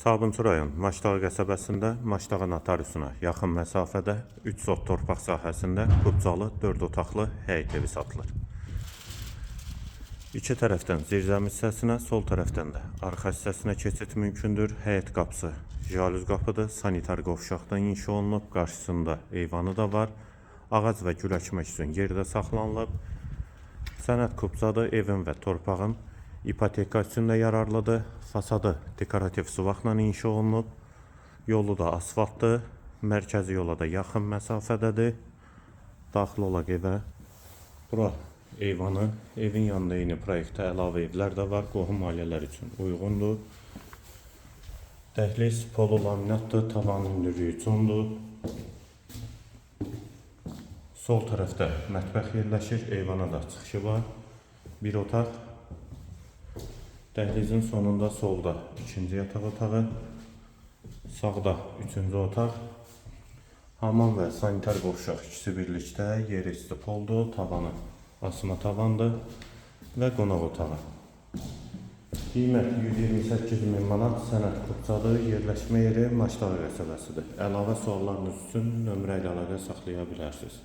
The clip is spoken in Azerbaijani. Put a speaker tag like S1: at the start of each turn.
S1: Sabunçu rayon Maştağı qəsəbəsində Maştağı notariusuna yaxın məsafədə 3 sot torpaq sahəsində kubcalı 4 otaqlı həyət evi satılır. İki tərəfdən zirzəmi hissəsinə, sol tərəfdən də arxa hissəsinə keçid mümkündür. Həyət qapısı jalüz qapıdır, sanitar qovşaqdan inşa olunub, qarşısında eyvanı da var. Ağac və gül əkmək üçün yer də saxlanılıb. Sənəd kubcadır, evin və torpağın ipoteka üçün də yararlıdır. Fasadı dekorativ suvaqla inşa olunub. Yolu da asfaltdır. Mərkəzi yola da yaxın məsafədədir. Daxil olaq evə. Bura eyvanı, evin yanında eyni proyektdə əlavə evlər də var. Qohum ailələr üçün uyğundur. Dəhliz polu laminatdır, tavanın hündürlüyü 3,10-dur. Sol tərəfdə mətbəx yerləşir, eyvana da çıxışı var. Bir otaq. Dəhlizin sonunda solda ikinci yataq otağı, sağda üçüncü otaq. Hamam və sanitar qovşaq ikisi birlikdə, yeri istipoldur, tavanı asma tavandır və qonaq otağı. Qiymət 128 min manat, sənəd kubcadır, yerləşmə yeri Maştağı qəsəbəsidir. Əlavə suallarınız üçün nömrə ilə əlaqə saxlaya bilərsiniz.